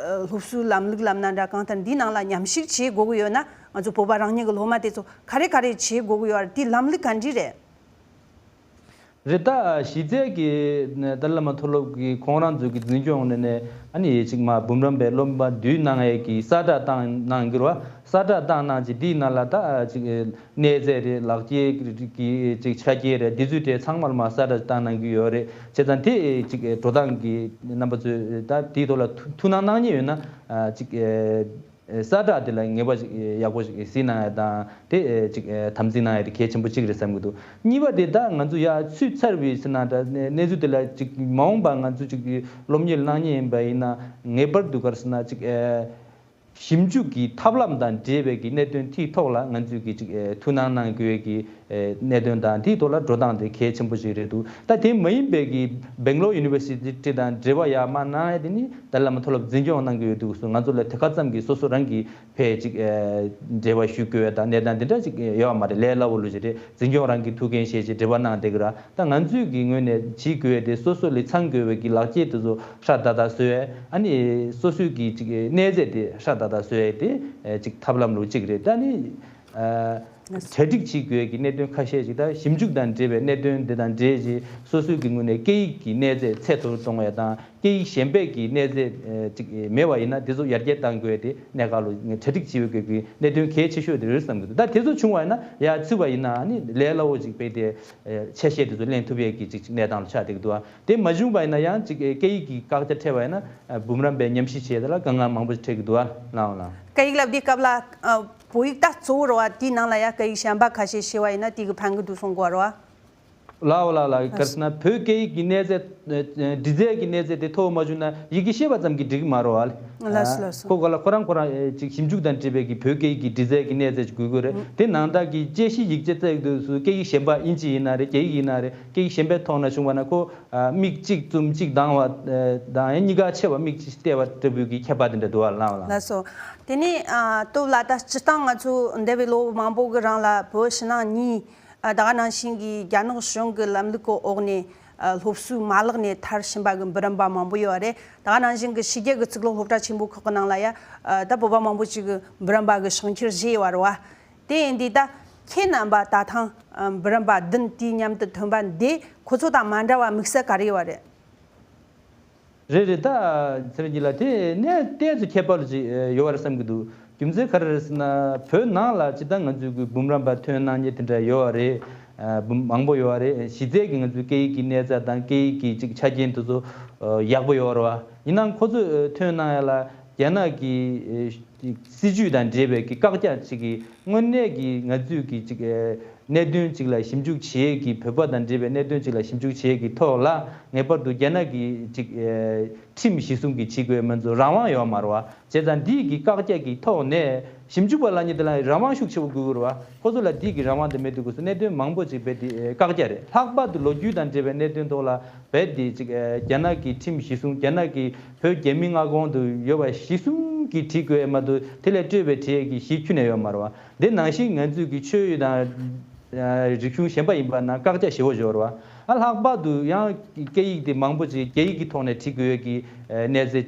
ཨ་སློབ་གསོའི་ལམ་ལུགས་ལབ་ན་འདྲ་གང་ལྟར་འདིའི་ནང་ལ་མཉམ་ཞུགས་བྱེད་དགོས་ཀྱི་ཡོད་ན་ང་ཚོ་བོད་པ་རང་ཉིད་ཀྱི་སློབ་མ་དེ་ཚོ་ག་རེ་ག་རེ་བྱེད་དགོས་ཀྱི་ཡོད་རེད། དེའི་ལམ་ལུགས་ག་འདྲ་རེད། རེད། ད་གཞི་རྩའི་གི་ཏཱ་ལའི་བླ་མ་མཐོ་སློབ་ཀྱི་ཁོང་རང་ཚོ་གི་འཛིན་སྐྱོང་ནས་ནས་ཨ་ནི་ཅིག་མ་འབུམ་རམས་པའི་སློབ་མ་བསྡུ་གནང་ཡས་ཀྱི་གསལ་བསྒྲགས་བཏང་གནང་གི་རེད་བ། གསལ་བསྒྲགས་བཏང་གནང་ཅིག་འདིའི་ནང་ལ་ད་ཅིག་གནས་ཚད་རེད། ལག་འཁྱེར་གྱི་ཅིག་ཆ་རྐྱེན་རེད། འདི་ཚོའི་གྲས་ཚང་མར་མ་གསལ་བསྒྲགས་བཏང་གནང་གི་ཡོད་རེད། བྱས་ཙང་དེ་ཅིག་འགྲོ་སྟངས་ཀྱི་རྣམ་པ་ཚོས་ད་དེའི་ཐོག་ལ་ཐུགས་སྣང་གནང་མཁན་ཡོད་ན་ཅིག་གསལ་བསྒྲགས་དེ་ལ་ངེས་པ་ཞིག་ཡག་པོ་ཞིག་གཟིགས་གནང་ཡ་དང་དེ་ཅིག་དམ་འཛིན་གནང་ཡ་དེ་གལ་ཆེན་པོ་གཅིག་རེད་བསམ་གྱི་འདུག་གཉིས་པ་དེ་ད་ང་ཚོ་ཡར་ཚུད་ཚར་བའི་ཟེར་ན་འདྲ་གནས་ཚུལ་དེ་ལ་ཅིག་མ་འོངས་པ་ང་ཚོ་ཅིག་སློབ་གཉེར་གནང་མཁན་ཡིན་པ་ཡིན་ན་ངེས་པར་དུ་ག་རེ་ཟེར་ན་ཅིག་ཞིབ་འཇུག་གི་ཐབས་ལམ་དང་འབྲེལ་བའི་གི་གནད་དོན་དེའི་ཐོག་ལ་ང་ཚོས་གི་ཅིག་ཐུགས་སྣང་གནང་དགོས་ཡས་ཀྱི་གནད་དོན་དང་དེའི་ཐོག་ལ་འགྲོ་སྟངས་དེ་གལ་ཆེན་པོ་ཞིག་རེད་འདུག་ད་དེ་མ་ཡིན་པའི་གི་སྦེང་ལོར་ཡུ་ནི་ཝར་སི་ཊི་དང་འབྲེལ་བ་ཡག་མ་གནང་ཡས་དེ་ནི་ཏཱ་ལའི་བླ་མ་མཐོ་སློབ་འཛིན་སྐྱོང་གནང་གི་ཡོད་འདུག་སོ་ང་ཚོ་ལ་དེ་ག་ཙམ་གྱི་སོ་སོ་རང་གི་ཕའི་ཅིག་ཨེ་འབྲེལ་བ་ཞུ་དགོས་ཡ་དང་གནས་སྟངས་འདི་འདྲ་ཅིག་ཡོད་མ་རེད། ལས་སླ་བོ་ལོས་ཅིག་རེད། འཛིན་སྐྱོང་རང་གི་ཐུགས་འགན་བཞེས་ཅིག་འབྲེལ་བ་གནང་བསྡད་ཀྱི་ར། ད་ང་ཚོས་ཀྱི་ངོས་ནས་བྱེད་དགོས་ཡ་དེ་སོ་སོ་ལས་ཚང་དགོས་པའི་གི་ལག་འཁྱེར་དེ་ཚོ་ཧྲ་ཏག་ཏག་བཟོ་ཡ། ཨ་ནི་སོ་སོའི་གི་ཅིག་གནས་ཚད་དེ་ཧྲ་ཏག་ཏག་བཟོ་ཡ་དེ་ཨེ་ཅིག་ཐབས་ལམ་ལོ་གཅིག་རེད། ད་ནི་ཨ་གྲ་སྒྲིག་བྱེད་དགོས་ཡ་གི་གནད་དོན་ཁ་ཤས་ཅིག་ད་ཞིབ་འཇུག་དང་འབྲེལ་བའི་གནད་དོན་དེ་དང་འབྲེལ་ཅིག་སོ་སོའི་གི་ངོས་ནས་སྐད་ཡིག་གི་གནས་ཚད་ཚད་མཐོར་གཏོང་བ་དང་། སྐད་ཡིག་གཞན་པའི་གི་གནས་ཚད་ཅིག་མེད་པ་ཡིན་ན་དེ་ཚོ་ཡར་རྒྱས་གཏང་དགོས་ཏེ་གནད་འགག་ལོ་གྲ་སྒྲིག་བྱེད་དགོས་ཀྱི་གནད་དོན་གལ་ཆེ་ཤོས་དེ་རེད་བསམ་གྱི་འདུག་ད་དེ་ཚོ་བྱུང་བ་ཡིན་ན་ཡར་ཚུད་པ་ཡིན་ན་ནི་ལས་སླ་བོ་ཅིག་དཔེ་དེ་ཆ་ཤས་དེ་ཚོ་ལེན་ཐུབ་ཡས་ཀྱི་ཅིག་གནས་སྟངས་ལ་ཆགས་བསྡད་ཀྱི་འདུག་དེ་མ་བྱུང་བ་ཡིན་ན་ཡང་ཅིག་སྐད་ཡིག་གི་བཀག་རྒྱ་འཕྲད་པ་ཡིན་ན་འབུམ་རམས་པའི་ཉམས་ཞིབ་བྱེད་ཡས་ལ་དཀའ་ངལ་མང་པོ་ཞིག་འཕྲད་ཀྱི་འདུག་ཨ་ལའང་ལ། སྐད་ཡིག་ལབ་དུས་སྐབས་ལ་བོད་ཡིག་ད་གཙོ་བོ་རེད་བ། དེའི་ནང་ལ་ཡང་སྐད་ཡིག་གཞན་པ་ཁ་ཤས་ཤེས་པ་ཡིན་ན་དེ་གི་ཕན་གི་འདུག་གསུང་དགོས་རེད་བ། ལའོ་ལ་ལ་ག་རེ་ཟེར་ན་བོད་སྐད་ཡིག་གི་གནས་ཚད་འབྲི་རྩལ་གྱི་གནས་ཚད་དེ་མཐོ་བོ་མ་བྱུང་ན་ཡི་གེ་ཤེས་པ་ཙམ་གྱིས་འགྲིག་གི་མ་རེད་བ། ལགས་སོ་ལགས་སོ། ཁོ་ག་ལ་ཁོ་རང་ཁོ་རང་ཅིག་ཞིབ་འཇུག་དང་འབྲེལ་བའི་གི་བོད་སྐད་ཡིག་གི་འབྲི་རྩལ་གྱི་གནས་ཚད་ཅིག་དགོས་ཀྱི་རེད། དེ་ནང་ལྟར་གྱི་དཔྱད་གཞི་ཡིག་ཆ་བཙལ་དུས་སུ་སྐད་ཡིག་གཞན་པ་དབྱིན་ཇི་ཡིན་ན་རེད། རྒྱ་ཡིག་ཡིན་ན་རེད། སྐད་ཡིག་གཞན་པའི་ཐོག་ན་བྱུང་བ་ན་ཁོ་མིག་གཅིག་བཙུམ་གཅིག་གདངས་པ་དང་ཡང་གཉིས་ཀ་ཆེ་བ་མིག་གཅིག་བལྟས་པ་ལྟ་བུའི་གི་ཁྱད་པར་དེ་འདྲ་འདུག་བ། ལའོ་ལ། ལགས་སོ། དེ་ནས་སྟོབས་ལགས་ད་སྤྱིར་བཏང་ང་ཚོ་འདས་པའི་ལོ་མང་པོ་གི་རིང་ལ་བོད་ཕྱི་ནང་གཉིས། ཨ་ད་ག་ནང་བཞིན་གྱི་རྒྱ་ནག་གཞུང་གི་ལམ་ལུགས་ཀྱི་འོག་ནས་ཨ་སློབ་གསོའི་མ་ལག་ནས་ཐར་བཞིན་པ་གི་འབུམ་རམས་པ་མང་པོ་ཡོད་རེད། ད་ག་ནང་བཞིན་གྱི་ཕྱི་རྒྱལ་གྱི་གཙུག་ལག་སློབ་གྲྭ་ཆེན་པོ་ཁག་གི་ནང་ལ་ཡ་ཨ་ད་བོད་པ་མང་པོ་ཅིག་གི་འབུམ་རམས་པ་གི་ཕྱག་འཁྱེར་བཞེས་ཡོད་རེད་བ། དེ་ཡིན་དུས་ད་ཁྱེད་རྣམ་པ་ད་ཐེངས་ཨ་འབུམ་རམས་པ་བདུན་དུས་མཉམ་དུ་ཐོན་པ་འདི་ཁོ་ཚོ་དང་མ་འདྲ་བ་དམིགས་བསལ་ག་རེ་ཡོད་རེད། རེད་རེད། ད་ཚེ་རིང་གཉིས་ལ་དེ་ནས་ཏོག་ཙམ་ཁྱད་པར་ཅིག་ཡོད་པ་རེད་བསམ་གྱི་འདུག་རྒྱུ་མཚན་ག་རེ་རེད་ཟེར་ན་བོད་ནང་ལ་ཇི་ལྟར་ང་ཚོའི་གི་འབུམ་རམས་པ་ཐོན་གནང་མཁན་དེ་འདྲ་ཡོད་པ་རེད། འབུམ་མང་པོ་ཡོད་པ་རེད། གཞི་རྩའི་གི་ང་ཚོའི་སྐད་ཡིག་གི་གནས་ཚད་དང་སྐད་ཡིག་གི་ཅིག་ཆ་རྐྱེན་དེ་ཚོ་ཡག་པོ་ཡོད་རེད་བ། ཡིན་ནའང་ཁོ་ཚོས་ཐོན་གནང་ཡ་ལ་རྒྱ་ནག་གི་སྲིད་ཇུས་དང་འབྲེལ་བའི་གི་བཀག་རྒྱ་ཅིག་གི་དངོས་གནས་ཀྱི་ང་ཚོས་ཀྱི་ཅིག་ཨེ་གནད་དོན་ཅིག་ལ་ཞིབ་འཇུག་བྱེད་ཀྱི་བོད་པ་དང་འབྲེལ་བའི་གནད་དོན་ཅིག་ལ་ཞིབ་འཇུག་བྱེད་ཀྱི་ཐོག་ལ་ངེས་པར་དུ་རྒྱ་ནག་གི་ཅིག་ཨེ་ཁྲིམས་གཞི་བཟུང་གི་བྱེད་དགོས་མ་གཏོགས་རང་དབང་ཡོད་མ་རེད་བ། བྱས་ཙང་འདི་གི་བཀག་རྒྱ་གི་ཐོག་ནས་ཞིབ་འཇུག་པ་ལབ་མཁན་དེ་ལ་རང་དབང་ཤུགས་ཆེ་པོ་དགོས་ཀྱི་རེད་བ། ཁོ་ཚོ་ལ་འདི་གི་རང་དབང་དེ་མེད་དུས་སྐབས་སུ་གནད་དོན་མང་པོ་ཅིག་རྦད་དེ་ཨེ་བཀག་རྒྱ་རེད། ལྷག་པར་དུ་ལོ་རྒྱུས་དང་འབྲེལ་བའི་གནད་དོན་ཐོག་ལ་རྦད་དེ་ཅིག་ཨེ་རྒྱ་ནག་གི་ཁྲིམས་གཞི་བཟུང་རྒྱ་ནག་གི་བོད་རྒྱ་མི་མངའ་ཁོངས་དུ་ཡོད་པ་གཞི་བཟུང་གིས་བྲིས་དགོས་མ་གཏོགས་དེ་ལས་སྤྲོས་པའི་བྲིས་ཡས་ཀྱི་གཞི་ཁྱོན་ནས་ཡོད་མ་རེད་བ། འདི་ནང་བཞིན་ང་ཚོས་ཀྱི་ཆོས་ཡུལ་དང་རིག་གཞུང་གཞན་པ་ཡིན་པ་ན་བཀག་རྒྱ་ཞེ་པོ་ཅིག་ཡོད་རེད་བ། ཨ་ལྷག་པར་དུ་ཡང་སྐད་ཡིག་དེ་མང་པོ་ཅིག་རྒྱ་ཡིག་གི་ཐོག་ནས་བྲིས་དགོས་ཡས་ཀྱི་གནས་ཚད་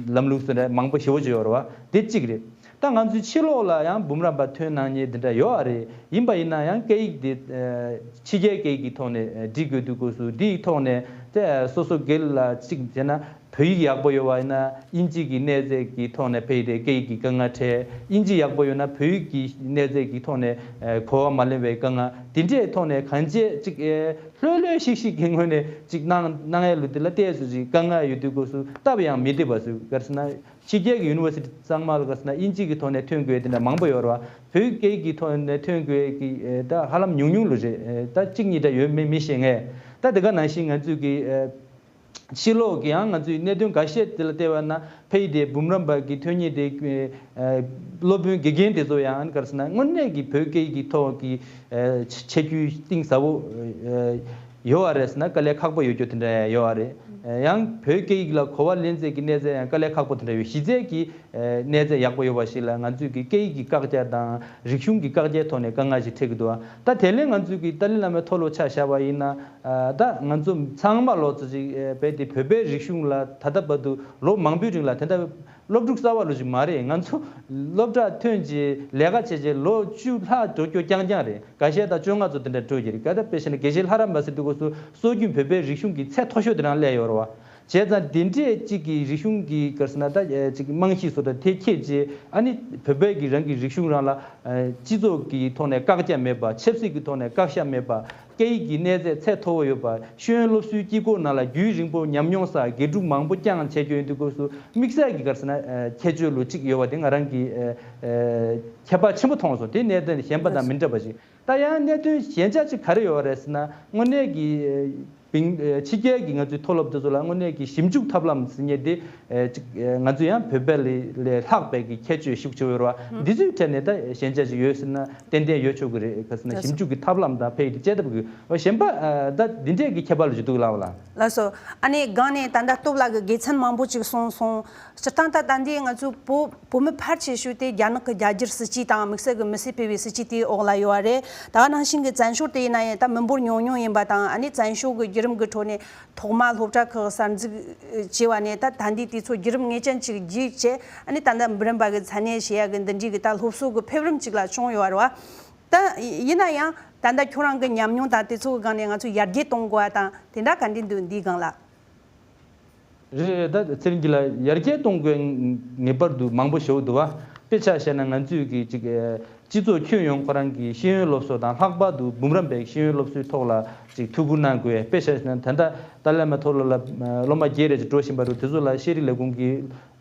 ལམ་ལུགས་སུ་མང་པོ་ཞེ་པོ་ཅིག་ཡོད་རེད་བ། དེ་གཅིག་རེད། ད་ང་ཚོའི་ཕྱི་ལོགས་ལ་ཡང་འབུམ་རམས་པ་ཐོན་གནང་མཁན་དེ་འདྲ་ཡོད་རེད། ཡིན་པ་ཡིན་ན་ཡང་སྐད་ཡིག་དེ་ཕྱི་རྒྱལ་སྐད་ཡིག་གི་ཐོག་ནས་འབྲི་དགོས་དུས་སྐབས་སུ་འདིའི་ཐོག་ནས་དེ་སོ་སོ་སྒེར་ལ་གཅིག་བྱས་ན། བོད་ཡིག་ཡག་པོ་ཡོད་པ་ཡིན་ན་དབྱིན་ཇི་གི་གནས་ཚད་ཀྱི་ཐོག་ནས་ཕེབས་ཏེ་སྐད་ཡིག་གི་དཀའ་ངལ་འཕྲད། དབྱིན་ཇི་ཡག་པོ་ཡོད་ན་བོད་ཡིག་གི་གནས་ཚད་ཀྱི་ཐོག་ནས་ཨེ་གོ་བ་མ་ལོན་པའི་དཀའ་ངལ་དེ་འདྲའི་ཐོག་ནས་གང་ཅི་ཅིག་ཨེ་ལྷོད་ལྷོད་ཤིག་ཤིག་གི་ངོས་ནས་ཅིག་གནང་གནང་ཡས་ལུགས་དེ་ལ་ཏོག་ཙམ་ཅིག་དཀའ་ངལ་ཡོད་དུས་སྐབས་སུ་སྟབས་ཡང་མི་བདེ་བ་བཟོས། ག་རེ་ཟེར་ན་ཕྱི་རྒྱལ་གྱི་ཡུ་ནི་ཝར་སི་ཊི་ཚང་མ་ལ་ག་རེ་ཟེར་ན་དབྱིན་ཇི་གི་ཐོག་ནས་ཐོན་དགོས་དེ་འདྲ་མང་པོ་ཡོད་རེད་བ། བོད་སྐད་ཀྱི་ཐོག་ནས་ཐོན་དགོས་ཀྱི་ཨེ་ད་ཧ་ལམ་ཉུང་ཉུང་ལུགས་རེད། ཨེ་ད་གཅིག་གཉིས་འདྲ་ཡོད་མེད་མི་ཤེས་ངས། ད་དེ་ག་ནང་བཞིན་ང་ཚོས་ཀྱི་ཨེ། ཕྱི་ལོགས་ཀྱི་ཡང་ང་ཚོའི་གནད་དོན་འགའ་ཤས་དེ་ལ་བལྟས་པ་ན། ཕ་ཡི་དེ་འབུམ་རམས་པ་གི་ཐོན་མཁན་དེ་ཨ་སློབ་དཔོན་དགེ་རྒན་དེ་ཚོ་ཡང་ག་རེ་ཟེར་ན། དངོས་གནས་ཀྱི་བོད་སྐད་ཀྱི་ཐོག་གི་ཨ་ཆ་རྒྱུས་གཏིང་ཟབ་པོ་ཨ་ཡོད་པ་རེད་ཟེར་ན། དཀའ་ལས་ཁག་པོ་ཡོད་རྒྱུ་དེ་འདྲ་ཡང་ཡོད་པ་རེད། ཨ་ཡང་བོད་སྐད་ཡིག་ལ་གོ་བ་ལེན་ཚད་ཀྱི་གནས་ཚད་ཡང་དཀའ་ལས་ཁག་པོ་དེ་འདྲ་ཡོད། གཞི་རྩའི་གི་གནས་ཚད་ཡག་པོ་ཡོད་པ་ཞིག་ལ། ང་ཚོས་ཀྱི་སྐད་ཡིག་གི་བཀག་རྒྱ་དང་རིག་གཞུང་གི་བཀག་རྒྱའི་ཐོག་ནས་དཀའ་ངལ་ཞིག་འཕྲད་ཀྱི་འདུག་བ། ད་དེ་ལས་ང་ཚོས་ཀྱི་ཏཱ་ལའི་བླ་མའི་མཐོ་སློབ་ཆ་བཞག་པ་ཡིན་ན། ཨ་ད་ང་ཚོ་ཚང་མ་ལོ་ཙམ་ཅིག་ཨ་དཔེ་དེ་བོད་པའི་རིག་གཞུང་ལ་ད་ལྟ་བར་དུ་ལོ་མང་པོའི་རིང་ལ། དེ་འདྲ་སློབ་ཕྲུག་གསར་པ་ལོ་ཅིག་མ་རེད། ང་ཚོ་སློབ་གྲྭ་ཐོན་རྗེས་ལས་ཀ་བྱས་རྗེས་ལོ་བཅུ་ལྷག་འགྲོ་རྒྱུ་རྐྱང་རྐྱང་རེད། འགའ་ཤས་ད་བཅོ་ལྔ་ཚོ་དེ་འདྲ་འགྲོ་གི་རེད། ག་ད་དཔེ་བཞག་ན་དགེ་བཤེས་ལྷ་རམས་པ་ཟེར་དུས་སྐབས་སུ་སྲོལ་རྒྱུན་བོད་པའི་རིག་གཞུང་གི་ཚད་མཐོ་ཤོས་དེ་རང་སླེབས་ཡོད་རེད་བ། བྱས་ཙང་དེ་འདྲས་གཅིག་གི་རིག་གཞུང་གི་ག་རེ་ཟེར་ན། ད་ཨ་གཅིག་རྨང་གཞི་བཟོ་གྲྭ་དེ་འཁྱེར་རྗེས། ཨ་ནི་བོད་པའི་གི་རང་གི་རིག་གཞུང་རང་ལ་ཨ་སྤྱི་ཚོགས་ཀྱི་ཐོག་ནས་བཀག་རྒྱ་མེད་པ། ཆབ་སྲིད་ཀྱི་ཐོག་ནས་བཀག་ཤ་མེད་པ། སྐད་ཡིག་གི་གནས་ཚད་ཚད་མཐོ་བོ་ཡོད་པ། ཤེས་ཡོན་སློབ་གསོའི་དཀྱིལ་འཁོར་ནང་ལ་རྒྱུན་རིང་པོ་ཉམས་མྱོང་བསགས། དགེ་ཕྲུག་མང་པོ་བསྐྱངས་བྱས་རྒྱུ་ཡིན་དུས་སྐབས་སུ། དམིགས་བསལ་གྱི་ག་རེ་ཟེར་ན། ཨ་ཁྱད་ཆོས་ལོ་གཅིག་ཡོད་པ་དེ་ང་རང་གིས་ཨ་ཨ་ཁྱད་པར་ཆེན་པོ་མཐོང་སོང་། དེ་གནད་དོན་གཞན་པ་དང་མི་འདྲ་བ་ཞིག་ད་ཡང་གནད་དོན་ཞན་ཆ་ཅིག་ག་རེ་ཡོད་རེད་ཟེར་ན། དངོས་གནས་ཀྱི་ཨ་ཕྱི་རྒྱལ་གྱི་ང་ཚོའི་མཐོ་སློབ་དེ་ཚོ་ལ་དངོས་གནས་ཀྱི་ཞིབ་འཇུག་ཐབས་ལམ་ཟེར་མཁན་དེ་ཨ་ཅིག་ཨ་ང་ཚོ་ཡང་བོད་པ་ལས་ལས་ལྷག་པའི་གི་ཁྱད་ཆོས་ཤུགས་ཆེ་བོ་ཡོད་རེད་བ། འདི་ཚོའི་གྲས་ནས་ད་ཞན་ཆ་ཅིག་ཡོད་ཟེར་ན་ཏན་ཏན་ཡོད་ཆོག་གི་རེད། ག་ཟེར་ན། ཞིབ་འཇུག་གི་ཐབས་ལམ་དང་ཕ་ཡི་དེ་དཔྱད་ཐབས་ཀྱི་གཞན་པ་ཨ་ད་འདི་འདྲས་ཀྱི་ཁྱད་པར་ལ་ཅིག་འདུག་ལབ་པ་ལ། ལགས་སོ། ཨ་ནི་སྒང་ནས་ད་ལྟ་སྟོབས་ལགས་ཀྱིས་དགེ་མཚན་མང་པོ་ཅིག་གསུངས་སོང་། སྤྱིར་བཏང་ད་ལྟ་འདི་ང་ཚོའི་བོད་བོད་མི་ཕལ་ཆེ་ཤོས་དེ་རྒྱ་ནག་གི་རྒྱ་སྒྱུར་སྲིད་ཇུས་དང་དམིགས་བསལ་གྱི་མི་སེར་སྤེལ་བའི་སྲིད་ཇུས་དེའི་འོག་ལ་ཡོད་པ་རེད། ད་ག་ནང་བཞིན་གྱི་བཙན་བྱོལ་དེ་ཡིན་ན་ཡང་ད་མི་འབོར་ཉུང་ཉུང་ཡིན་པ་དང་། ཨ་ནི་བཙན་བྱོལ་གྱི་བརྒྱུད་རིམ་གྱི་ཁྲོད་ནས་ཐོག་མ་སློབ་གྲྭ་ཁག་གསར་འཛུགས་བྱས་པ་ནས་ད་ད་ལྟའི་དུས་ཚོད་བརྒྱུད་རིམ་ངེས་ཅན་ཅིག་བརྒྱུད་བྱས། ཨ་ནི་ད་ལྟ་འབུམ་རམས་པ་གི་མཚན་གནས་བྱེད་ཡ་གི་འདི་འདྲའི་གི་ད་སློབ་གསོ་གི་ཕེབས་རིམ་ཅིག་ལ་བྱུང་ཡོད་པ་རེད་བ། ད་ཡིན་ན་ཡང་ད་ལྟ་ཁྱོད་རང་གི་ཉམས་མྱོང་དང་དེ་ཚོ་གི་སྒང་ནས་ང་ཚོས་ཡར་རྒྱས་གཏོང་དགོས་པ་དང་དེ་འདྲ་ག་འདྲ་འདུག་འདིའི་སྒང་ལ། རེད། ད་ཚེ་རིང་སྐྱིད་ལགས། ཡར་རྒྱས་གཏོང་དགོས་ངེས་པར་དུ་མང་པོ་ཞེ་པོ་འདུག་བ། དཔེ་ཆ་བཞག་ན་ང་ཚོས་ཀྱི་ཅིག་ཨ་སྤྱི་ཚོགས་ཁྱོན་ཡོངས་ཁོ་རང་གི་ཤེས་ཡོན་སློབ་གསོ་དང་། ལྷག་པར་དུ་འབུམ་རམས་པའི་ཤེས་ཡོན་སློབ་གསོའི་ཐོག་ལ་ཅིག་ཐུགས་ཁུར་གནང་དགོས། དཔེ་བཞག་ན་ད་ལྟ་ཏཱ་ལའི་བླ་མ་མཐོ་སློབ་ལ་ཨ་སློབ་མ་བརྒྱད་རེ་ཅིག་འགྲོ་བཞིན་པ་རེད། དེ་ཚོ་ལ་ཤེས་རིག་ལས་ཁུངས་ཀྱི་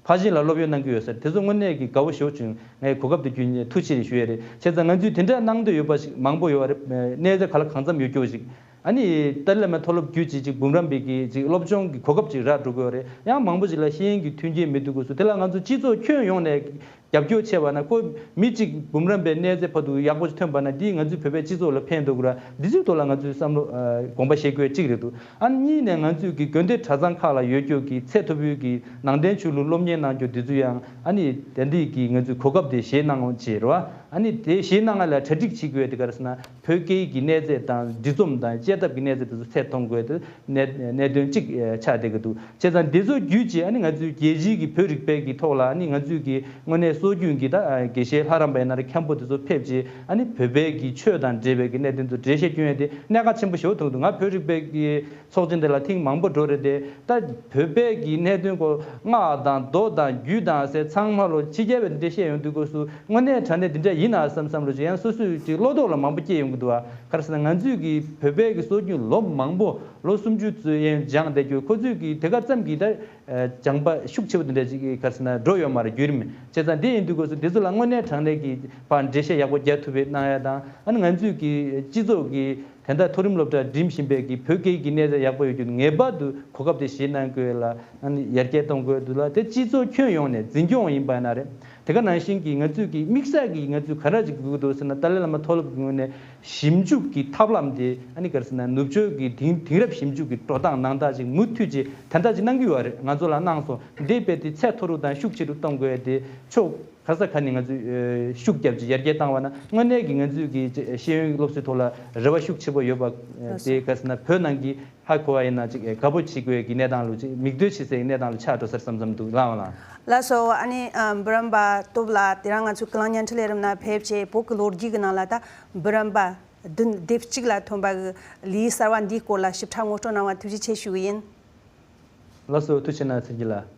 ཕར་ཕྱིན་ལ་སློབ་ཡོན་གནང་གི་ཡོད་ཟེར། དེ་ཚོ་དངོས་གནས་ཀྱི་དགའ་བོ་ཞེ་པོ་བྱུང་། ངས་གོ་སྐབས་དེ་བརྒྱུད་ནས་ཐུགས་རྗེ་ཆེ་ཞུ་ཡས་རེད། བྱས་ཙང་ང་ཚོས་དེ་འདྲ་གནང་འདོད་ཡོད་པ་ཞིག་མང་པོ་ཡོད་པ་རེད། གནས་ཚད་ག་ལ་གང་འཚམ་ཡོད་རྒྱུ་ཞིག་ཨ་ནི་ཏཱ་ལའི་བླ་མའི་མཐོ་སློབ་བརྒྱུད་ཅིག་ཅིག་འབུམ་རམས་པའི་གི་ཅིག་སློབ་སྦྱོང་གི་གོ་སྐབས་ཅིག་རག་འགྲོ་གི་ཡོད་རེད། ཡང་མང་པོ་ཞིག་ལ་ཤེས་ཡོན་གྱི་མཐུན་རྐྱེན་མི་འདུག་གི་སུ། དེ་ལ་ང་ཚོ་སྤྱི་ཚོགས་ཁྱོན་ཡོངས་ནས་རྒྱབ་སྐྱོར་བྱས་པ་ན། ཁོ་མི་གཅིག་འབུམ་རམས་པའི་གནས་ཚད་བར་དུ་ཡག་པོ་ཞིག་ཐོན་པ་ན། འདིས་ང་ཚོའི་བོད་པའི་སྤྱི་ཚོགས་ལ་ཕན་ཐོགས་ཀྱི་རེད། འདི་ཚོའི་ཐོག་ལ་ང་ཚོས་བསམ་བློ་ཨ་དགོངས་པ་བཞེས་དགོས་གཅིག་རེད་འདུག་ཨ་ནི་གཉིས་ནས་ང་ཚོས་ཀྱི་དགོན་སྡེ་གྲྭ་ཚང་ཁག་ལ་ཡོད་རྒྱུ་གི་ཚད་མཐོ་པོའི་གི་ནང་བསྟན་ཆོས་ལུགས་སློབ་གཉེར་གནང་རྒྱུ་འདི་ཚོ་ཡང་ཨ་ནི་དེ་འདྲའི་གི་ང་ཚོས་གོ་སྐབས་དེ་བཞེས་གནང་བྱས་རེད་བ། ཨ་ནི་དེ་བཞེས་གནང་བ་ལ་གྲ་སྒྲིག་བྱེད་དགོས་དེ་ག་རེ་ཟེར་ན། བོད་སྐད་ཡིག་གི་གནས་ཚད་དང་འབྲི་རྩོམ་དང་དཔྱད་ཐབས་ཀྱི་གནས་ཚད་དེ་ཚོ་ཚད་མཐོང་དགོས་དེ་གནད་གནད་དོན་གཅིག་ཨ་ཆགས་བསྡད་ཀྱི་འདུག་བྱས་ཙང་འདི་ཚོ་བརྒྱུད་བྱས་ཨ་ནི་ང་ཚོའི་རྒྱལ་སྤྱིའི་གི་བོད་རིག་པའི་གི་ཐོག་ལ། ཨ་ནི་ང་ཚོའི་གི་དངོས་གནས་སྲོལ་རྒྱུན་གྱི་ད་ཨ་དགེ་བཤེས་ལྷ་རམས་པ་ཡིན་ན་རེད། མཁན་པོ་དེ་ཚོ་ཕེབས་བྱས་ཨ་ནི་བོད་པའི་གི་ཆོས་དང་འབྲེལ་བའི་གི་གནད་དོན་ཚོ་འགྲེལ་བཤད་སྐྱོན་ཡས་དེ་གནད་འགག་ཆེན་པོ་ཞེ་པོ་མཐོང་འདུག་ང་བོད་རིག་པའི་གི་ཚོགས་ཆེན་དེ་ལ་ཐེངས་མང་པོ་འགྲོ་རེད་དེ། ད་བོད་པའི་གི་གནད་དོན་སྐོར་སྔགས་དང་མདོ་དང་རྒྱུད་དང་ཟེར་ཚང་མ་ལོ་ཕྱི་རྒྱལ་བས་འདི་འདྲ་བཤད་ཡོང་དུས་སྐབས་སུ་དངོས་གནས་དྲང་གནས་འདི་འདྲ་ཡིན་ན་བསམ་བསམ་བློ་ཅིག་ཡང་སོ་སོའི་ཅིག་བློ་ལྡོག་ལ་མང་པོ་སྐྱེས་ཡོང་གི་འདུག་བ། ག་རེ་ཟེར་ན། ང་ཚོས་ཀྱི་བོད་པའི་གི་སྲོལ་རྒྱུན་ལོ་མང་པོ་ལོ་སུམ་ཅུ་ཙམ་ཡན་སྦྱངས་བསྡད་རྒྱུ། ཁོ་ཚོས་ཀྱི་དེ་ག་ཙམ་གྱི་ད་སྦྱངས་པ་ཤུགས་ཆེ་བོ་འདི་འདྲ་ཅིག་ག་རེ་ཟེར་ན་འགྲོ་ཡོད་མ་རེད། བརྒྱུད་རིམ་བྱས་ཙང་འདི་ཡིན་དུས་སྐབས་སུ་འདི་ཚོ་ལ་དངོས་གནས་དྲང་གནས་ཀྱི་ཕར་འགྲེལ་བཤད་ཡག་པོ་རྒྱག་ཐུབ་པའི་གནང་ཡ་དང་། ཨ་ནི་ང་ཚོས་ཀྱི་སྤྱི་ཚོགས་ཀྱི་དེ་འདྲ་མཐོ་རིམ་སློབ་གྲྭ་འགྲིམ་བཞིན་པའི་གི་བོད་སྐད་ཀྱི་གནས་ཚད་ཡག་པོ་ཡོད་རྒྱུ་ངེས་པར་དུ་གོ་སྐབས་དེ་བཞེས་གནང་དགོས་ལ། ཨ་ནི་ཡར་རྒྱས་གཏོང་དགོས་འདུག་ལ། དེ་སྤྱི་ཚོགས་ཁྱོན་ཡོངས་ནས་འཛིན་སྐྱོང་ཡིན་པ་ན་རེད། དེ་ག་ནང་བཞིན་གྱི་ང་ཚོས་ཀྱི་དམིགས་བསལ་གྱི་ང་ཚོས་ག་འདྲ་ཅིག་དགོས་ཀྱི་འདུག་ཟེར་ན། ཏཱ་ལའི་བླ་མ་མཐོ་སློབ་ཀྱི་ངོས་ནས་ཞིབ་འཇུག་གི་ཐབས་ལམ་དེ་ཨ་ནི་ག་རེ་ཟེར་ན། ནུབ་ཕྱོགས་ཀྱི་དེང་དེང་རབས་ཞིབ་འཇུག་གི་འགྲོ་སྟངས་ནང་ལྟར་ཅིག་མུ་མཐུད་ཅིག་དེ་འདྲ་ཅིག་གནང་གི་ཡོད་རེད། ང་ཚོ་ལ་གནང་སོང་། འདི་དཔེ་དེ་ཚད་མཐོ་རུ་དང་ཤུགས་ཆེ་རུ་གཏོང་དགོས་དེ་ཕྱོགས་ག་ས་ག་ནས་ང་ཚོས་ཨ་ཤུགས་བརྒྱབ་ཅིག་ཡར་རྒྱས་བཏང་བ་ན། དངོས་གནས་ཀྱི་ང་ཚོས་ཀྱི་ཤེས་ཡོན་སློབ་གསོའི་ཐོག་ལ་རེ་བ་ཤུགས་ཆེ་པོ་ཡོད་པ་དེ་ག་རེ་ཟེར་ན། བོད་ནང་གི་ཧ་གོ་བ་ཡིན་ན་ཅིག་དགའ་པོ་བྱེད་དགོས་ཀྱི་གནས་སྟངས་ལུགས་ཅིག་མིག་ལྟོས་བྱེད་སའི་གནས་སྟངས་ལུགས་ཆགས་འགྲོ་སར་བསམ་བསམ་འདུག་ལགས་འོང་ལགས། ལགས་སོ། ཨ་ནི་ཨ་འབུམ་རམས་པ་སྟོབས་ལགས་དེ་རིང་ང་ཚོའི་ཀུན་གླེང་བརྙན་འཕྲིན་ལས་རིམ་ནང་ཕེབས་བྱས། བོད་ཀྱི་ལོ་རྒྱུས་ཀྱི་ནང་ལ་ད་འབུམ་རམས་པ་བདུན་སྡེབ་གཅིག་ལ་ཐོན་པ་གི་ལེའུ་གསར་བ་འདིའི་སྐོར་ལ་ཞིབ་ཕྲ་ངོ་སྤྲོད་གནང་བར་ཐུགས་རྗེ་ཆེ་ཞུ་གི་ཡིན། ལགས་སོ། ཐུགས་རྗེ་གནང་། ཚེ་རིང་ལགས།